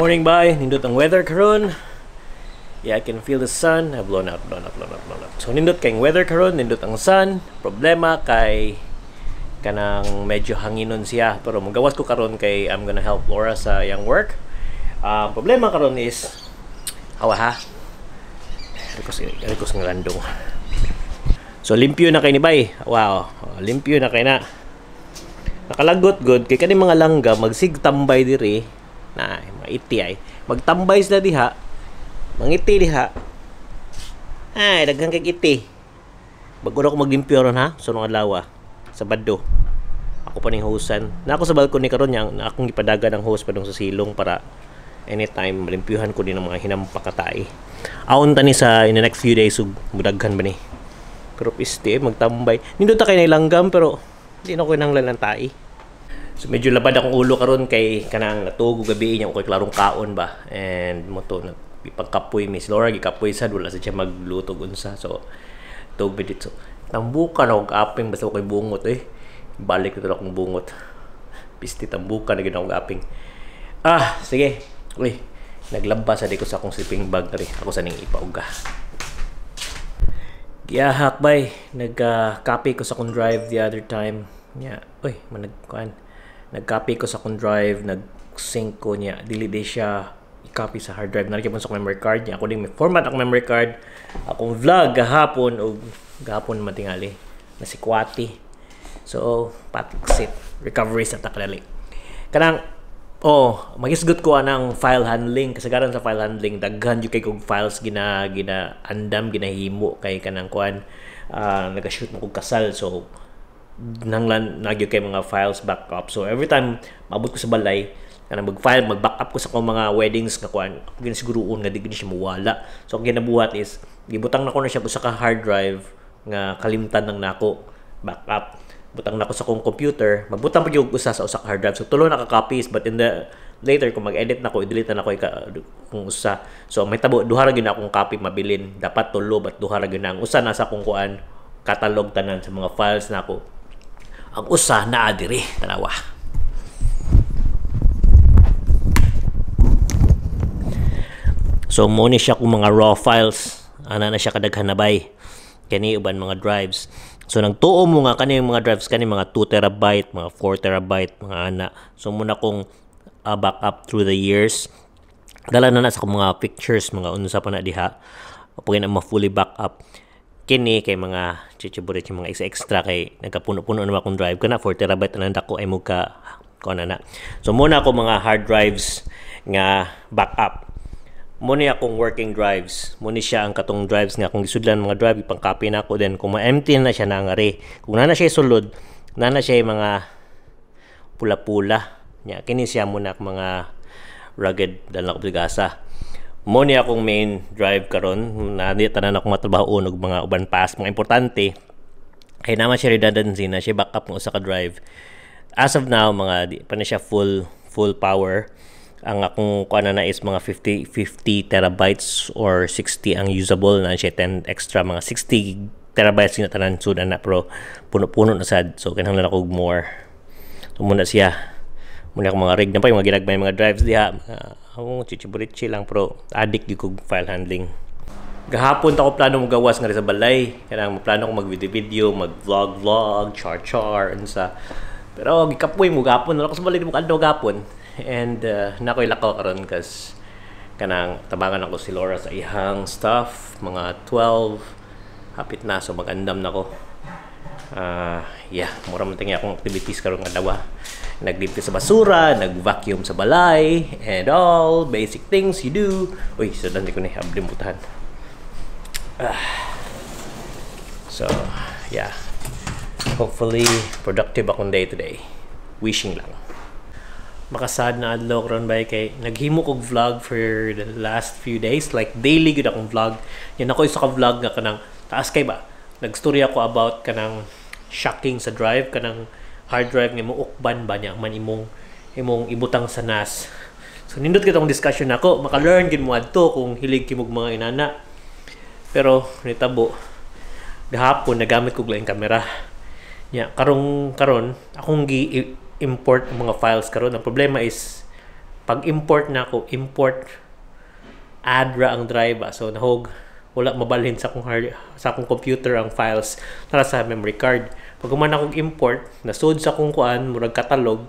Morning, bay. Nindot ang weather karon. Yeah, I can feel the sun. I've blown out, blown out, blown out, blown out. So nindot kay weather karon, nindot ang sun. Problema kay kanang medyo hanginon siya, pero magawas ko karon kay I'm gonna help Laura sa iyang work. Problema karon is hawa ha. Rikos ng landong. So limpyo na kay ni bay. Wow, limpyo na kay na. Nakalagot good kay kani mga langga magsigtambay diri na mga iti ay magtambay sila diha, mangiti diha, ay daghan kay iti. Bago na ako maglimpyo ron ha, sunong adlaw, Sabado, ako pa ning hosan na ako sa balcony karon niya na akong gipadagan ang hose padung sa silong para anytime malimpyuhan ko din ang mga hinampak katay. Aon ta ni sa in the next few days ug mudaghan ba ni, pero piste magtambay nindot ta kay langgam, pero di na ko nanglan ng tai. So medyo labad akong ulo karon kay kanang natuog gabi niya ko klarong kaon ba, and mo to ipagkapoy Miss Laura, gikapoy sad, wala sa siya magluto unsa, so tuog dito tambukan og aping basta koy bungot eh. Balik dito akong bungot. Pisti tambukan na gid akong aping. Ah, sige. Uy, naglaba sa di ko sa akong sleeping bag diri. Ako sa ning ipauga. Giyahak bay, nag-copy ko sa akong drive the other time. Nya, uy, managkuan. Nag-copy ko sa akong drive, nag-sync ko niya. Dili di siya i-copy sa hard drive. Nalagyan mo sa akong memory card niya. Ako din may format akong memory card. Akong vlog gahapon o gahapon matingali na si Kwati. So, patxit. Recovery sa takdali. Kanang oh, magisgot ko anang file handling, kasagaran sa file handling daghan jud kay kog files gina gina andam ginahimo kay kanang kuan, naga-shoot mo kog kasal, so nanglan nagyo kay mga files backup. So every time maabot ko sa balay, kanang mag-file, mag-backup ko sa akong mga weddings nga kuan, ako ginasiguroon nga di gid siya mawala. So ang ginabuhat is gibutang nako na siya usa ka hard drive nga kalimtan nang nako backup, butang nako sa akong computer, magbutang pa gyud usa sa usa ka hard drive. So tulo na ka copies, but in the later kung mag-edit nako, i-delete na nako kung usa. So may tabo duha ra gyud na akong copy mabilin. Dapat tulo but duha ra gyud na. Ang usa nasa akong kuan catalog tanan sa mga files nako. Ang usa naa diri, tanawa. So mo ni siya kung mga raw files, ana na siya kadaghan na bay. Kani uban mga drives. So nagtuo mo nga kani mga drives kani mga 2 terabyte, mga 4 terabyte, mga ana. So muna kong backup through the years. Dala na na sa akong mga pictures, mga unsa pa na diha. Pag na ma-fully backup. Kini kay mga chichiburit yung mga extra kay nagkapuno-puno na akong drive kana 4 terabyte na dako ay muka kuan na. So muna ako mga hard drives nga backup. Muna akong working drives. Muna siya ang katong drives nga kung gisudlan mga drive ipang-copy na ako, then kung ma-empty na siya na ngari. Kung na siya sulod, na na siya mga pula-pula. Nya kini siya muna ak mga rugged dal na ko gasa. Muna akong main drive karon na di tanan akong matrabaho og mga uban pass mga importante. Kay naman siya redundancy na siya backup ng usa ka drive. As of now mga di pa na siya full power. Ang akong kuan na is mga 50 terabytes or 60 ang usable na siya, 10 extra mga 60 terabytes na tanan sud na pero puno-puno na sad, so kinahanglan ako og more. So muna siya, muna akong mga rig na pa yung mga ginagmay mga drives diha, akong chichiburichi lang pero addict gyud kog file handling. Gahapon ta ko plano mo gawas nga sa balay, kanang plano ko mag video, mag vlog vlog, char char unsa. Pero gikapoy mo gahapon, wala ko sa balay mo kadto gahapon. And nakoy lakaw karon kas kanang tabangan ako si Laura sa ihang stuff mga 12 hapit na, so magandam na ko. Yeah, mura man tingi akong activities karon nga adlaw. Naglimpyo sa basura, nag-vacuum sa balay, and all basic things you do. Uy, so dandi ko ni ablim butahan. So, yeah. Hopefully productive akong day today. Wishing lang. Makasad na adlaw karon bay kay naghimo kog vlog for the last few days, like daily gud akong vlog. Yan ako isa ka vlog nga kanang taas kay ba. Nagstory ako about kanang shocking sa drive, kanang hard drive nga moukban ba niya man imong ibutang sa NAS. So nindot gid akong discussion nako, maka-learn gid mo adto kung hilig kimog mga inana. Pero nitabo gahapon nagamit kog laing kamera. Nya karong karon akong gi import ang mga files karon. Ang problema is Pag import na ako, import add ra ang drive ba. So nahog wala mabalhin sa akong computer ang files para sa memory card. Pag human akong import, nasud sa akong kuan, murag catalog,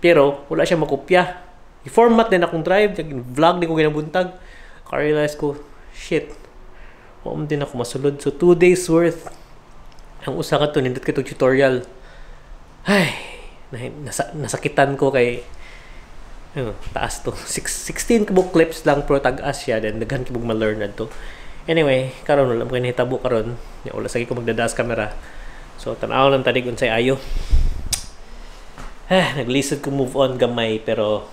pero wala siya makopya. I-format din akong drive, vlog din ko ginabuntag. Ka-realize ko, shit. Wa man din ako masulod. So 2 days worth ang usa ka to, nindot kay tutorial. Ay, nasakitan ko kay ano, taas to. 16 ka clips lang pero tag-as siya, then daghan ka ma-learn adto. Anyway, karon wala mo nahitabo karon. Wala sagi ko magdadas camera. So tan-aw lang tanig unsay ayo. Eh, naglisod ko move on gamay pero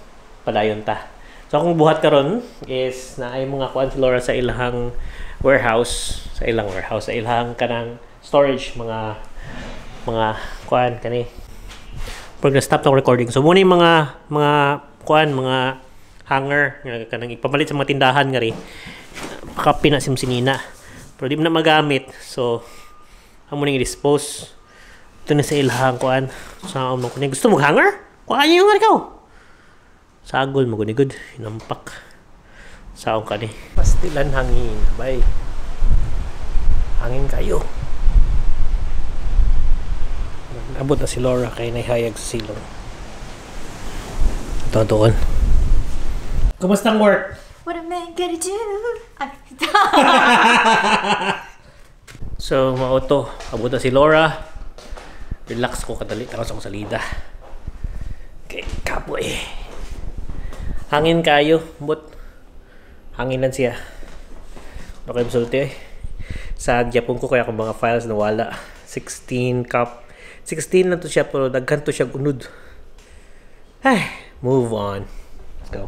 padayon ta. So akong buhat karon is naay mga kuan si Laura sa ilahang warehouse, sa ilahang kanang storage, mga kuan kani. Pag na-stop tong recording. So muna yung mga kuan, mga hanger nga kanang ipamalit sa mga tindahan nga ri. Pakapi na sinina. Pero di mo na magamit. So amo ning i-dispose. Ito na sa ilahang kuan. Sa among kuan. Gusto mo hanger? Kuan yung ikaw. Sagol mo gud, inampak. Saong kani. Pastilan hangin, bay. Hangin kayo. Abot na si Laura kay nahayag sa silong. Ito doon. Kumusta ang work? What a man gotta do? Ay. So, mao to. Abot na si Laura. Relax ko kadali. Tapos akong salida. Okay, kapoy. Hangin kayo. But, hangin lang siya. Wala kayo masulti eh. Sad gyapon ko kaya akong mga files nawala. 16 cup. 16 lang to siya pero daghan to siya unod. Ay, move on. Let's go.